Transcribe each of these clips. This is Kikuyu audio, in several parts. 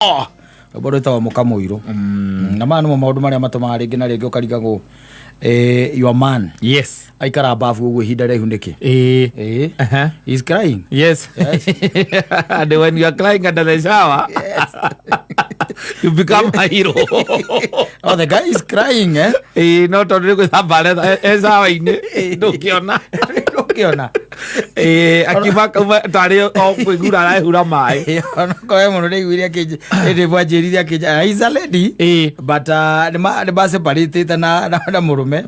Oh, rwĩmbo rwĩtagwo mũka mũirũ. Na maya nĩmo maũndũ marĩa matũmaga rĩngĩ na rĩngĩ ũkarigagwo your man aikara babu ũguo ihinda rĩaihu nĩkĩ. He's crying. Yes. And when you are crying under the shower, you become a hero. Oh, the guy is crying, eh? Ĩĩ, no tondũ nĩ gwĩthamba aretha e shower-inĩ ndũngĩona. Ndũngĩona. Ĩĩ, akiuma kauma tarĩ o kwĩgura arehura maĩ. Onakorwo mũno nĩaiguire akĩnj hĩndĩ ĩmwe anjĩrire akĩnj he's a lady but nĩ maseparatĩte na mũrũme.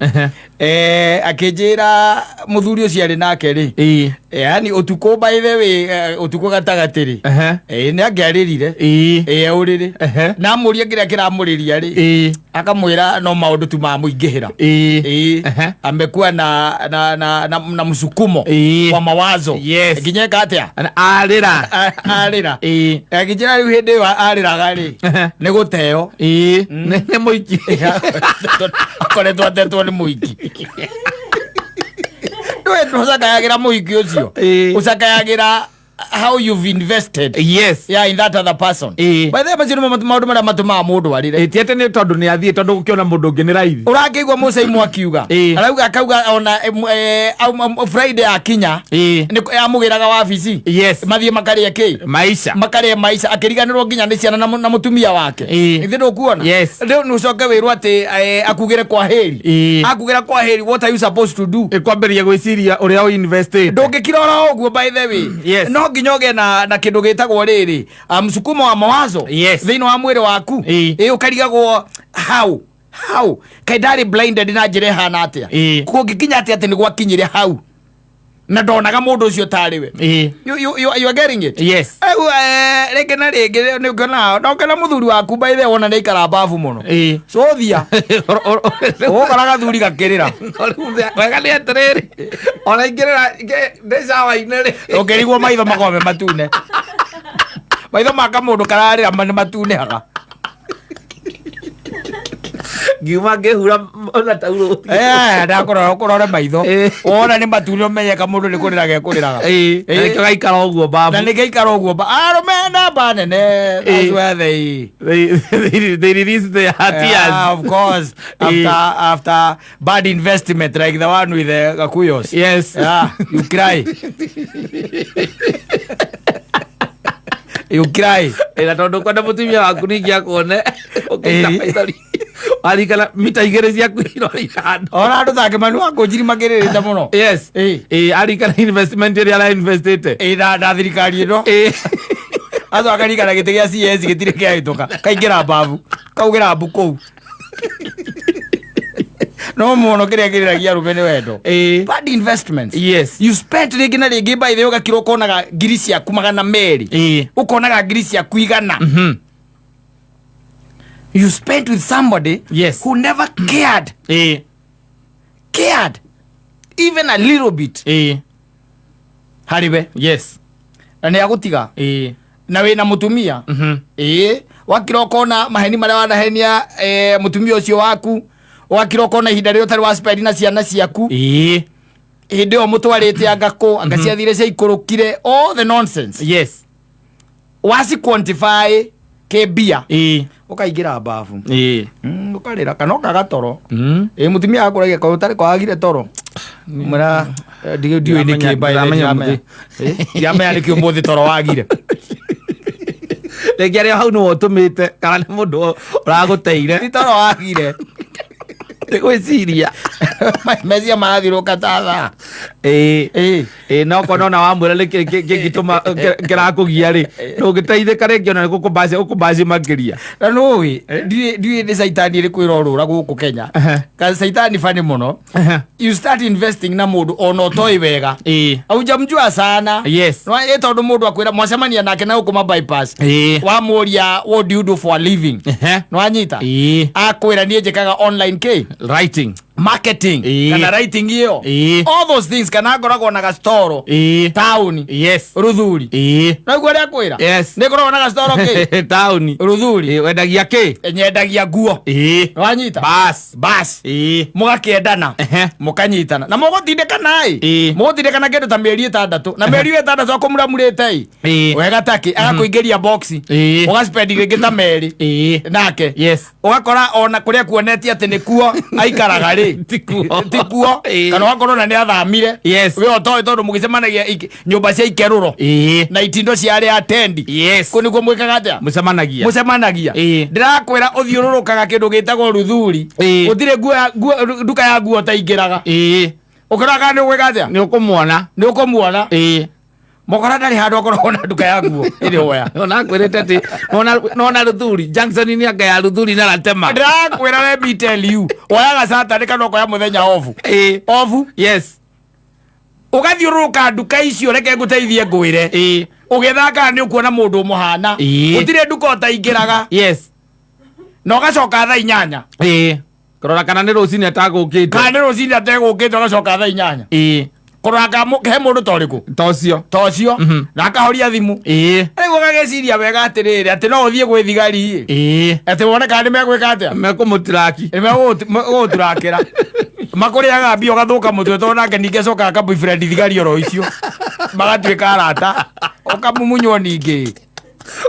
Akĩnjĩra mũthuri ũcio arĩ nake rĩ, yani ũtukũ, by the way, ũtukũ gatagatĩ rĩ, nĩ angĩarĩrire ũrĩrĩ na amũrie kĩrĩa kĩramũrĩria rĩ, akamwĩra no maũndũ tu mamũingĩhĩra. Amekuwa na msukumo wa mawazo nginya eka atĩa? Arĩra. Arĩra. Akĩnjĩra rĩu hĩndĩ ĩyo arĩraga rĩ, nĩ gũteo. Ĩĩ, nĩ mũiki. Akoretwo atetwo nĩ mũiki. Ndũĩ ndũcakayagĩra mũiki ũcio, ũcakayagĩra how you've invested yeah, in that other person. By the way, macio nĩmo maũndũ marĩa matũmaga mũndũ arĩre. Ĩ, ti atĩ nĩ tondũ nĩ athiĩ, tondũ gũkĩona mũndũ ũngĩ nĩ raithi. Ũrakĩigua mũcaimu akiuga, arauga akauga ona Friday akinya, nĩ yamũgĩraga wabici, mathiĩ makarĩe kĩ? Maisha. Makarĩe maica, akĩriganĩrwo nginya nĩ ciana na mũtumia wake. Ithe ndũkuona? Yes. Rĩu nĩ ũcoke wĩrwo atĩ akugĩre kwa heri. Akugĩra kwa heri, what are you supposed to do? Ĩkwambĩrĩria gwĩciria ũrĩa ũ investĩte. Ndũngĩkira oro ũguo, by the way. No nginya ũgĩe na kĩndũ gĩtagwo rĩrĩ, msukumo wa mawazo thĩinĩ wa mwĩrĩ waku. Ĩ, ũkarigagwo how kaĩ ndarĩ blinded na njĩra ĩhana atĩa, kũngĩkinya atĩa atĩ nĩ gwakinyire hau na ndonaga mũndũ ũcio tarĩ we. You are getting it? Yes. Rĩu, rĩngĩ na rĩngĩ nĩ ũkĩona no ũkĩona mũthuri waku, by the way, wona nĩ aikara babu mũno, cũthia ũgũkora gathuri gakĩrĩra. Wega nĩ atĩrĩrĩ, ona ingĩrĩra ndĩ shower-inĩ rĩ, ũngĩrigwo maitho makorwo me matune, maitho ma kamũndũ kararĩra nĩ matunĩhaga. Ngiuma ngĩhura na taurũ. Ndakũrora ũkũrore maitho, wona nĩ matune ũmenye kamũndũ nĩ kũrĩra gekũrĩraga. Na nĩkĩo gaikara ũguo babu. Na nĩkĩo aikara ũguo arũme namba nene, that's where they They release their tears. Yeah, of course. After bad investment like the one with the Gakuyos. Yeah, you cry. You cry. Ĩ, na tondũ kwenda mũtumia waku ningĩ akuone ũkĩita maithori warikana mita 2 ciaku irori handũ. Ona andũ take manu wakũnjiri makĩrĩrĩte mũno. Ĩ, arikana investment ĩrĩa ara investĩte. Ĩ, na thirikari ĩno. Aco akarikana gĩtĩ gĩa CS gĩtirĩ kĩahĩtũka. Kaingĩra mbabu. Kaugĩra mbu kũu. No mũno kĩrĩa kĩrĩragia arũme nĩ wendo. Bad investments. You spent rĩngĩ na rĩngĩ, by the way, ũgakira ũkonaga ngiri ciaku 200. Ũkonaga ngiri ciaku 100. You spent with somebody who never cared, cared even a little bit harĩ we. Na nĩ agũtiga na wĩna mũtumia. Ĩĩ, wakira ũkona maheni marĩa wanahenia mũtumia ũcio waku, wakira ũkona ihinda rĩrĩa ũtarĩ wa spend na ciana ciaku, hĩndĩ ĩyo mũtwarĩte anga kũ, anga ciathire ciaikũrũkire, all the nonsense. Waci quantify kĩmbia, ũkaingĩra babu, ũkarĩra kana ũkaga toro. Ĩ, mũtumia akũragia ko ũtarĩ kwagire toro, mwĩra ndiũĩ nĩkĩ, by the way, Ndiramenya. Ndiramenya. Ndiramenya nĩkĩ ũmũthĩ toro wagire. Rĩngĩ arĩa hau nĩwe ũtũmĩte kana nĩ mũndũ ũragũteire. Ti toro wagire. Nĩ gwĩciria. Meciria marathirũka ta thaa. Ĩ, no kona ona wamwĩra nĩ kĩngĩtũma kĩrakũgia rĩ, ndũngĩteithĩka rĩngĩ ona nĩ gũkũmbaci ũkũmbaci makĩria. Na nũĩ ndiũĩ nĩ caitani ĩrĩkũ ĩrorũra gũkũ Kenya, ka caitani bani mũno. You start investing na mũndũ ona ũtoĩ wega, aujamjua sana. Ĩ, tondũ mũndũ akwĩra mwacemania nake na gũkũ ma bypass, wamũria, "What do you do for a living?" Nwanyita, akwĩra, "Niĩ njĩkaga online k writing." Marketing kana writing ĩyo, all those things, kana ngoragwo na gastoro taũni, Ruthuri. Naiguo ũrĩa kwĩra? Yes. Nĩ ngoragwo na gastoro kĩ? Taũni. Ruthuri. Wendagia kĩ? Nyendagia nguo. Wanyita? Bas. Bas, mũgakĩendana, mũkanyitana na mũgũtindĩkana ĩ, mũgũtindĩkana kĩndũ ta mĩeri 6, na mĩeri ĩyo 6 akũmuramurĩte ĩ wega takĩ agakũingĩria box, ũgaspendi rĩngĩ ta merĩ nake, ũgakora ona kũrĩa kuonetie atĩ nĩkuo aikaraga rĩ, Tikuo. Tikuo. Kana ũgakorwo ona nĩ athamire. We ũtoĩ tondũ mũgĩcemanagia nyũmba cia ikerũro na itindo cia arĩa atendi. Kũ nĩkuo mwĩkaga atĩa? Mũcemanagia. Mũcemanagia. Ndĩrakwĩra, ũthiũrũrũkaga kĩndũ gĩtagwo Ruthuri, gũtirĩ nduka ya nguo ũtaingĩraga, ũkĩrora kana nĩ ũgwĩka atĩa. Nĩ ũkũmuona. Nĩ ũkũmuona. Mũkora ndarĩ handũ akoragwo na nduka ya nguo ĩrĩ hoya. Ona akwĩrĩte atĩ nona Ruthuri junction-inĩ anga ya Ruthuri na Latema. Ndĩrakwĩra, let me tell you, woyaga Saturday kana ũkoya mũthenya obu, obu, ũgathiũrũrũka nduka icio. Reke ngũteithie ngwĩre, ũgĩthaka nĩ ũkuona mũndũ ũmũhana. Gũtirĩ nduka ũtaingĩraga. Na ũgacoka thaa 8. Kũrora kana nĩ rũcinĩ atagũkĩte. Kana nĩ rũcinĩ ategũkĩte, ũgacoka thaa 8 kũrora kana he mũndũ ta ũrĩkũ. Ta ũcio. Ta ũcio. Na akahoria thimũ. Rĩu ũgagĩciria wega atĩrĩrĩ, atĩ no ũthiĩ gwĩ thigari ĩ, atĩ wone kana nĩ megwĩka atĩa. Mekũmũtiraki. Nĩmegũgũturakĩra, makũrĩaga mbia ũgathũka mũtwe, tondũ nake ningĩ acokaga aka boyfriend thigari oro icio, magatuĩka arata, ũkamumunywo ningĩ.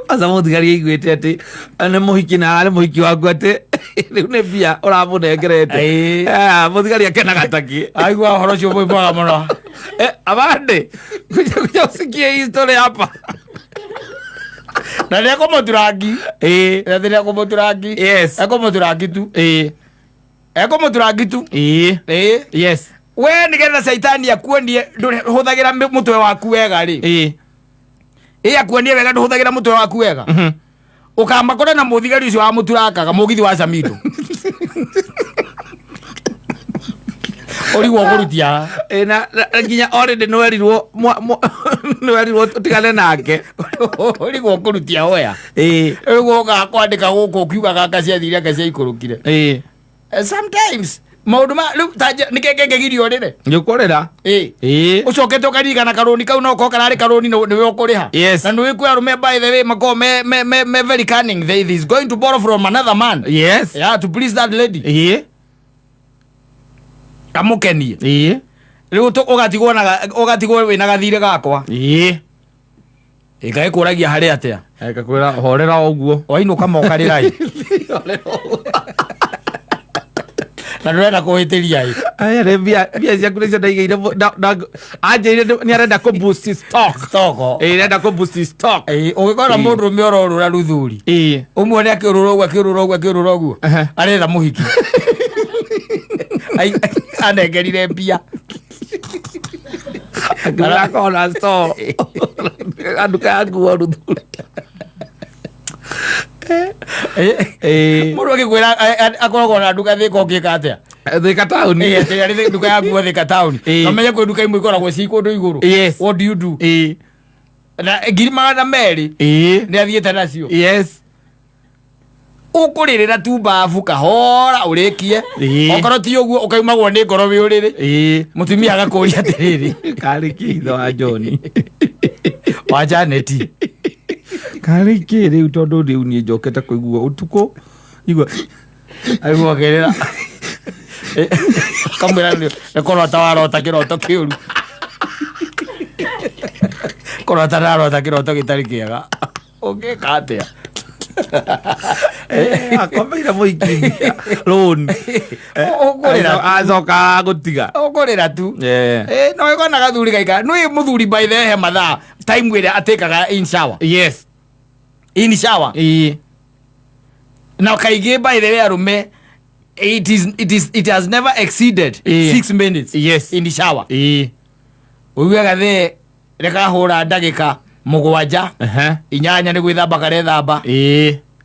Kwanza mũthigari aiguĩte atĩ nĩ mũhiki na arĩ mũhiki waku, atĩ rĩu nĩ mbia ũramũnengerete. Mũthigari akenaga takĩ. Aigua ũhoro ũcio mwĩ mwega mũno. Abande kuja kuja usikie hii story hapa. Na nĩ ekũmũturangi. Nĩ ekũmũturangi. Ekũmũturangi tu. Ekũmũturangi tu. We nĩgetha caitani akuonie ndũhũthagĩra mũtwe waku wega rĩ, ĩ akuonie wega ndũhũthagĩra mũtwe waku wega, ũkamakora na mũthigari ũcio wa mũturakaga mũgithi wa Samido, ũrigwo ũkũrutia. Na nginya already nĩwerirwo nĩwerirwo ũtigane nake. Ũrigwo ũkũrutia hoya. Rĩu ũkaga kwandĩka gũkũ ũkiugaga anga ciathire, anga ciaikũrũkire. Sometimes maũndũ ma rĩu ta nĩkĩ kĩngĩgiria ũrĩre? Nĩ ũkũrĩra. Ũcokete ũkaririkana karũni kau no korwo kararĩ karũni nĩwe ũkũrĩha. Na nĩwĩ kwĩ arũme, by the way, makoragwo me very cunning. They is going to borrow from another man, yeah, to please that lady, kamũkenie. Rĩu ũgatigwo wĩna gathirĩ gakwa. Ĩgagĩkũragia harĩ atĩa. Ekakwĩra horera o ũguo. Wainũka mokarĩra ĩ, na ndũrenda kũhĩtĩria ĩ. Aya nĩ mbia ciaku nĩcio ndaigĩire anjĩrire nĩ arenda kũ boost stock. Stoko. Arenda kũ boost stock. Ũgĩkora mũndũrũme ũrorũra Ruthuri, ũmuone akĩũrũra ũguo, akĩũrũra ũguo, akĩũrũra ũguo, aretha mũhiki. Anengerire mbia. Akĩmwĩra akona store nduka ya nguo Ruthuri. Mũndũ agĩkwĩra akoragwo na nduka Thĩka, ũngĩka atĩa? Thika taũni. Atĩ arĩ nduka ya nguo Thĩka taũni. Kamenye kwĩ nduka imwe ikoragwo ci kũndũ igũrũ. What do you do? Na 200,000 nĩ athiĩte nacio. Ũkũrĩrĩra tu mbabu kahora ũrĩkie. Okorwo ti ũguo, ũkaumagwo nĩ ngoro wĩ ũrĩrĩ. Mũtumia agakũria atĩrĩrĩ, Karĩ kĩ ithe wa John? Wa Janeti. Karĩ kĩ rĩu, tondũ rĩu niĩ njokete kũigua ũtukũ igua. Aigua akĩrĩra, kamwĩra nĩ kũrota warota kĩroto kĩũru, kũrota ndarota kĩroto gĩtarĩ kĩega, ũngĩka atĩa? Akomeire mũhiki mbia loan. Ũkũrĩra. Acoka gũtiga. Ũkũrĩra tu. No ĩkona gathuri gaikara nĩ mũthuri, by the way, he mathaa time ĩrĩa atĩkaga in shower. In shower. Na kaingĩ, by the way, arũme, it has never exceeded 6 minutes in the shower. Ũiguaga the rĩkahũra ndagĩka 7, 8, nĩ gwĩthamba karethamba.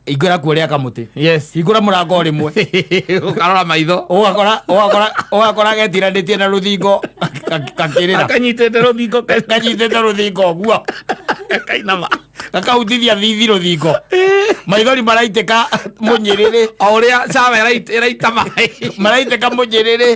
Ingĩra kuo rĩa kamũtĩ. Hingũra mũrango o rĩmwe. Ũkarora maitho. Ũgakora getiranĩtie na rũthingo kakĩrĩra. Akanyitĩte rũthingo. Kanyitĩte rũthingo ũguo. Kainama. Gakahutithia thithi rũthingo, maithori maraitĩka mũnyĩrĩrĩ. O ũrĩa cawa ĩraita maĩ. Maraitĩka mũnyĩrĩrĩ.